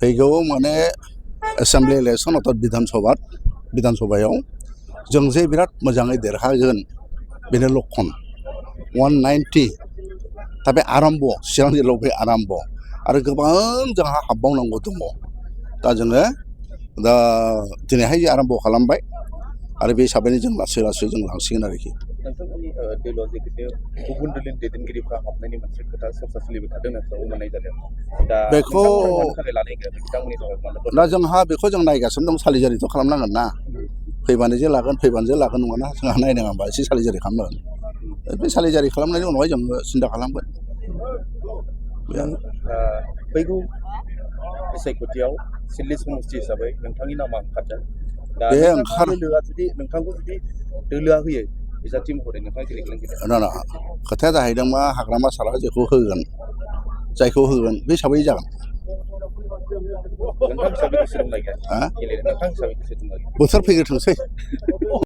फैगौ माने assembly election अर्थात बिधान सभायाव जों जे बिराद मोजाङै देरहागोन बेनो लक्षन 190 दा बे आरम्भ चिरां जिल्लायाव बे आरम्भ आरो गोबां जोंहा हाबबावनांगौ दङ दा जोङो दा दिनैहाय आरम्भ खालामबाय आरो बे हिसाबैनो जों लासै लासै जों लांसिगोन आरोखि नोंथांमोननि दोलोआव जिहेतु गुबुन दोलोनि दैदेनगिरिफ्रा हाबनायनि मोनसे खोथा चर्चा सोलिबाय थादों खोनानो मोननाय जादों दा बेखौ मानो थाखाय लानाय गैया बिथांमोननि थाखाय दा जोंहा बेखौ जों नायगासिनो दं सालिजारिथ' खालामनांगोन ना फैबानो जे लागोन नङाना जोंहा नायनाङाबा एसे सालिजारि खालामनांगोन बे सालिजारि खालामनायनि उनावहाय जोङो सिन्था खालामगोन फैगौ बिसायख'थियाव सिडली समस्ति हिसाबै नोंथांनि नामा ओंखारदों दा दोलोआ जुदि नोंथांखौ जुदि दोलोआ होयो बिजाथि महरै नोंथाङा गेलेगोन ना खोथाया जाहैदों मा हाग्रामा सारा जेखौ होगोन जायखौ होगोन बे हिसाबै जागोन नोंथां हिसाबै गोसो दंना गैया गेलेनो नोंथां हिसाबै गोसो दंना गैया बोथोर फैग्रोथोंसै